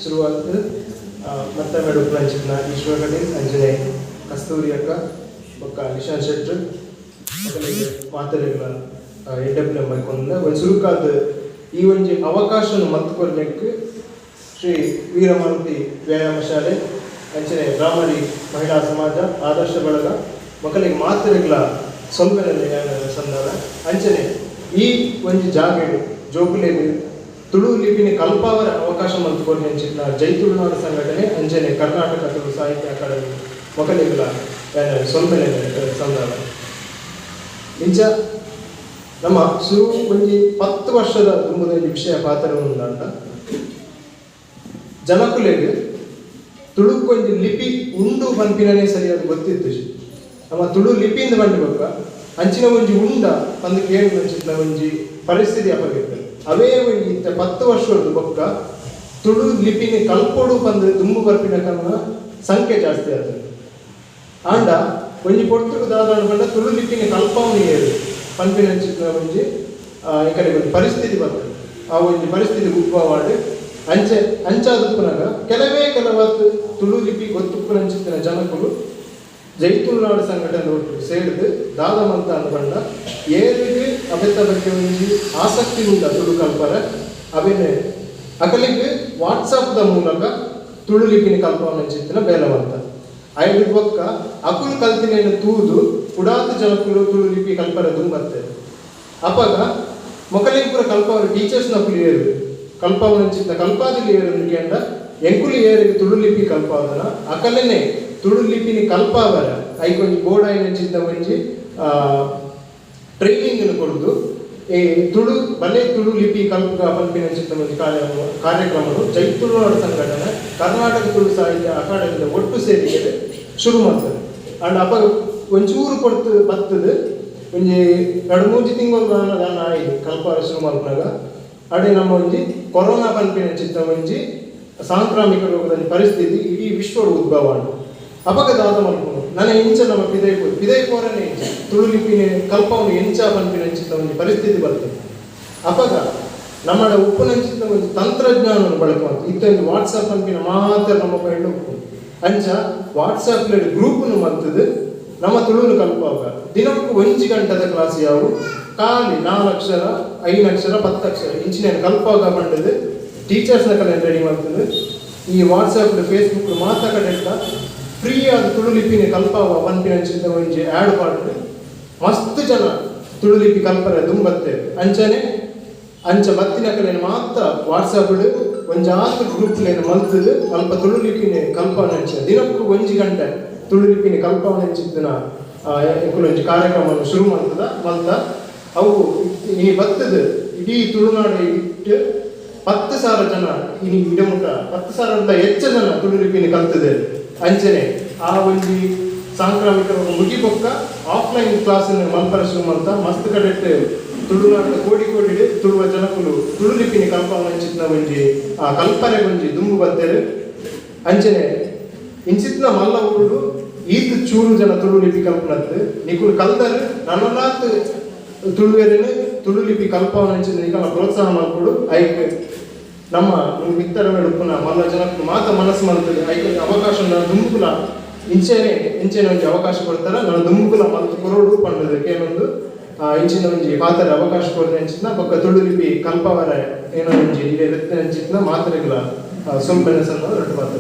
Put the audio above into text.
ಶುರುವಾದ ಮತ್ತೊಮ್ಮೆ ಉಪ್ಪುನಂಚಿನ ಈಶ್ವರ ಕಟೀಲ್, ಅಂಚನೆ ಕಸ್ತೂರಿ ಅಕ್ಕ ಬೊಕ್ಕ ನಿಶಾಂತ್ ಶೆಟ್ರ್ ಮೊಕಲೆಗ್ ಮಾತೆರೆಗ್ಲ ಎಡ್ಡೆಪ್ಪುಲೆ ಮಲ್ಕೊಂದು. ಒಂಜಿ ಸುರುಕಾದ್ ಈ ಒಂಜಿ ಅವಕಾಶನ ಮಲ್ತ್ ಕೊರ್ನೆಕ್ ಶ್ರೀ ವೀರಮಾರುತಿ ವ್ಯಾಯಾಮ ಶಾಲೆ, ಅಂಚನೆ ಭ್ರಾಮರಿ ಮಹಿಳಾ ಸಮಾಜ, ಆದರ್ಶ ಬಳಗ ಮೊಕಲೆಗ್ ಮಾತೆರೆಗ್ಲ ಸೊಲ್ಮೆಲೆನ್ ಯಾನ್ ಸಂದಾವೆ. ಅಂಚನೆ ಈ ಒಂಜಿ ಜಾಗೆಡ್ ಜೋಕುಲೆಗ್ ತುಳು ಲಿಪಿನಿ ಕಲ್ಪಾವರ ಅವಕಾಶ ಮಲ್ತ್ ಕೊರ್ನೆಂಚಿನ ಜೈ ತುಳುನಾಡು ಸಂಘಟನೆ, ಅಂಚನೆ ಕರ್ನಾಟಕ ತುಳು ಸಾಹಿತ್ಯ ಅಕಾಡೆಮಿ ಮೊಕಲೆಗ್ಲ ಯಾನ್ ಸೊಲ್ಮೆಲೆನ್ ಸಂದಾವೆ. ಇಂಚ ನಮ್ಮ ಸುರು ಒಂಜಿ 10 ವರ್ಷದ ದುಂಬುದ ಒಂಜಿ ವಿಷಯ ಪಾತ್ರ ಉಂಡಾಂಡ, ಜನಕುಲೆಗ್ ತುಳುಕ್ಕೊಂಜಿ ಲಿಪಿ ಉಂಡು ಪನ್ಪಿನನೇ ಸರಿಯಾದ ಗೊತ್ತಿತ್ತು. ನಮ್ಮ ತುಳು ಲಿಪಿಯಿಂದ ಬಂಡಿ ಬೊಕ್ಕ ಅಂಚಿನ ಒಂಜಿ ಉಂಡ ಪಂದ್ ಕೇಳುವಂಚಿನ ಒಂಜಿ ಪರಿಸ್ಥಿತಿ ಅಪಗಿತ್ತು. ಅವೇ ಒಂಜಿ ಇತ್ತೆ 10 ವರ್ಷದ ಬೊಕ್ಕ ತುಳು ಲಿಪಿನ ಕಲ್ಪೊಡು ಪಂದ್ ದುಂಬು ಬರ್ಪಿನ ಕಾರಣ ಸಂಖ್ಯೆ ಜಾಸ್ತಿ ಆತದೆ. ಆಂಡ ಒಂಜಿ ಪೊರ್ತುಗು ದಾದ ಪಂಡ ತುಳು ಲಿಪಿನ ಕಲ್ಪವನು ಏರು ಪನ್ಪಿನಂಚಿನ ಒಂಜಿ ಈ ಕಡೆ ಒಂಜಿ ಪರಿಸ್ಥಿತಿ ಬರ್ತದೆ. ಆ ಒಂಜಿ ಪರಿಸ್ಥಿತಿ ಉದ್ಭವ ಆಡ್ ಅಂಚೆ ಅಂಚಾದುಪ್ಪುನಾಗ ಕೆಲವೇ ಕೆಲವತ್ತು ತುಳು ಲಿಪಿ ಗೊತ್ತುಪ್ಪುನಂಚಿತ್ತಿನ ಜನಕುಲು ಜೈ ತುಳುನಾಡು ಸಂಘಟನೆ ಒಟ್ಟು ಸೇರ್ದು ದಾದ ಮಂತ ಅಂದ್ ಏರಿಗೆ ಅವೆತ ಬಗ್ಗೆ ಒಂಜಿ ಆಸಕ್ತಿ ಉಂಡ ತುಳು ಕಲ್ಪರ ಅವೆನೆ ಅಕಲಿಗ್ ವಾಟ್ಸಪ್ ದ ಮೂಲಕ ತುಳು ಲಿಪಿನ ಕಲ್ಪವನಂಚಿತ್ತಿನ ಬೇಲವಂತ ಐದು ಬೊಕ್ಕ ಅಕುಲು ಕಲ್ತಿನೇನು ತೂದು ಪುಡಾತ ಜನಕುಲು ತುಳು ಲಿಪಿ ಕಲ್ಪರ ದುಂಬತ್ತೆ. ಅಪಗ ಮೊಕಲಿಂಪುರ ಕಲ್ಪವರು ಟೀಚರ್ಸ್ ನಕುಲು ಏರು ಕಲ್ಪವನಂಚಿತ್ತ ಕಲ್ಪಾದಿಲಿ ಏರು ಕೇಂಡ ಎಂಕುಲು ಏರಿಗೆ ತುಳು ಲಿಪಿ ಕಲ್ಪಾದನ ಅಕಲನೆ ತುಳು ಲಿಪಿನಿ ಕಲ್ಪಾವರ ಐಕೊಂಜಿ ಬೋರ್ಡ್ ಒಂಜಿ ಟ್ರೈನಿಂಗ್ ಕೊರ್ದು ಈ ತುಳು ಬಲೆ ತುಳು ಲಿಪಿ ಕಲ್ಪುಗ ಪನ್ಪಿನಂಚಿತ್ತ ಒಂಜಿ ಕಾರ್ಯಕ್ರಮನು ಜೈ ತುಳುನಾಡು ಸಂಘಟನೆ ಕರ್ನಾಟಕ ತುಳು ಸಾಹಿತ್ಯ ಅಕಾಡೆಮಿದ ಒಟ್ಟು ಸೇರಿಕೆ ಶುರು ಮಾಡ್ತದೆ. ಅಂಡ್ ಅಪಗ ಒಂಚೂರು ಕೊಡ್ತು ಬತ್ತದು ಒಂಜಿ 2-3 ತಿಂಗಳು ದಾನ ದಾನ ಆಯಿ ಕಲ್ಪಾರ ಶುರು ಮಲ್ಪುನಾಗ ಅಡೆ ನಮ್ಮ ಒಂಜಿ ಕೊರೋನಾ ಪನ್ಪಿನಂಚಿತ್ತ ಒಂಜಿ ಸಾಂಕ್ರಾಮಿಕ ರೋಗದ ಪರಿಸ್ಥಿತಿ ಇಡೀ ವಿಶ್ವದ ಉದ್ಭವ ಆಂಡ್. ಅಪಗ ದಾದ ಮಲ್ಪುನು ನನ ಇಂಚ ನಮ್ಮ ಪಿದೈ ಪೋ ಪಿದೈ ಪೋರನೆ ಇಂಚ ತುಳು ಲಿಪಿನೆ ಕಲ್ಪವನು ಎಂಚ ಪನ್ಪಿನಂಚಿತ್ತ ಒಂಜಿ ಪರಿಸ್ಥಿತಿ ಬರ್ತದೆ. ಅಪಗ ನಮ್ಮಡ ಉಪ್ಪುನಂಚಿತ್ತ ಒಂಜಿ ತಂತ್ರಜ್ಞಾನವನ್ನು ಬಳಕೆ ಮಾಡ್ತು ಇತ್ತೊಂದು ವಾಟ್ಸಪ್ ಪನ್ಪಿನ ಮಾತ್ರ ನಮ್ಮ ಮೊಬೈಲ್ ಉಪ್ಪು ಅಂಚ ವಾಟ್ಸಪ್ ಗ್ರೂಪ್ನು ಮಲ್ತದು ನಮ್ಮ ತುಳುನು ಕಲ್ಪವಾಗ ದಿನಕ್ಕೂ 1 ಗಂಟೆದ ಕ್ಲಾಸ್ ಯಾವು ಖಾಲಿ 4 ಅಕ್ಷರ 5 ಅಕ್ಷರ 10 ಅಕ್ಷರ ಇಂಚಿನ ಕಲ್ಪವಾಗ ಬಂಡದು ಟೀಚರ್ಸ್ನ ಕಲೆ ರೆಡಿ ಮಾಡ್ತದೆ. ಈ ವಾಟ್ಸಪ್ ಫೇಸ್ಬುಕ್ ಮಾತ್ರ ಕಡೆ ಫ್ರೀ ಆದ ತುಳು ಲಿಪಿನ ಕಲ್ಪಾವ ಪನ್ಪಿನಂಚಿನ ಒಂಜಿ ಆ್ಯಡ್ ಪಾಡ್ದು ಮಸ್ತ್ ಜನ ತುಳು ಲಿಪಿ ಕಲ್ಪರೆ ದುಂಬತ್ತೆ. ಅಂಚನೆ ಅಂಚ ಬತ್ತಿನ ಕಲೆನ ಮಾತ್ರ ವಾಟ್ಸಪ್ ಒಂಜಾತ್ ಗ್ರೂಪ್ಲೇನು ಮಲ್ತದು ಅಲ್ಪ ತುಳು ಲಿಪಿನ ಕಲ್ಪವನ ಅಂಚ ದಿನಕ್ಕೂ 1 ಗಂಟೆ ತುಳು ಲಿಪಿನ ಕಲ್ಪವನ ಅಂಚಿತ್ತಿನ ಒಂಜಿ ಕಾರ್ಯಕ್ರಮವನ್ನು ಶುರು ಮಾಡ್ತದ ಮಲ್ತ ಅವು ಇನಿ ಬತ್ತದ ಇಡೀ ತುಳುನಾಡು ಇಟ್ಟು 10,000 ಜನ ಇನಿ ಇಡಮುಟ 10,000 ಹೆಚ್ಚು ಜನ ತುಳು ಲಿಪಿನ ಕಲ್ತದೆ. ಅಂಚನೆ ಆ ಒಂಜಿ ಸಾಂಕ್ರಾಮಿಕ ರೋಗ ಮುಗಿಬೊಕ್ಕ ಆಫ್ಲೈನ್ ಕ್ಲಾಸ್ ಮಲ್ಪರ ಶುರು ಮಲ್ತ ಮಸ್ತ್ ಕಡೆಟ್ ತುಳುನಾಡಿನ ಕೋಡಿ ಕೋಡಿ ತುಳುವ ಜನಕುಲು ತುಳು ಲಿಪಿನ ಕಲ್ಪವನ ಅಂಚಿತ್ತಿನ ಒಂಜಿ ಆ ಕಲ್ಪನೆ ಒಂಜಿ ದುಂಬು ಬತ್ತೇರು. ಅಂಚನೆ ಇಂಚಿತ್ತಿನ ಮಲ್ಲ ಊರುಡು ಈತ್ ಚೂರು ಜನ ತುಳು ಲಿಪಿ ಕಲ್ಪನತ್ತು ನಿಕುಲು ಕಲ್ದರು ನನಲಾತ್ ತುಳುವೆರೇನು ತುಳು ಲಿಪಿ ಕಲ್ಪವನ ಅಂಚಿನ ನಿಕಲ ಪ್ರೋತ್ಸಾಹ ಮಲ್ಪೊಡು. ಐಕ್ ನಮ್ಮ ಮಿತ್ತರ ಉಪ್ಪುನ ಮಲ್ಲ ಜನಕ್ಕೂ ಮಾತ ಮನಸ್ಸು ಮಲ್ತದೆ ಐಕ್ ಅವಕಾಶ ದುಂಬುಕುಲ ಇಂಚೆನೆ ಇಂಚೆನೆ ಒಂಜಿ ಅವಕಾಶ ಕೊಡ್ತಾರ ನಾನು ದುಂಬುಕುಲ ಮಲ್ತು ಕೊರೋಡು ಪಂಡದು ಕೇನೊಂದು ಇಂಚಿನ ಒಂಜಿ ಪಾತ್ರ ಅವಕಾಶ ಕೊರ್ನೆ ಅಂಚಿನ ಬೊಕ್ಕ ತುಳು ಲಿಪಿ ಕಲ್ಪವರ ಏನೋ ಒಂಜಿ ಇಡೆ ಅಂಚಿನ ಮಾತ್ರೆಗಳ ಸೊಲ್ಮೆನೆ ಸಣ್ಣ ರಟ್ಟು ಪಾತ್ರ.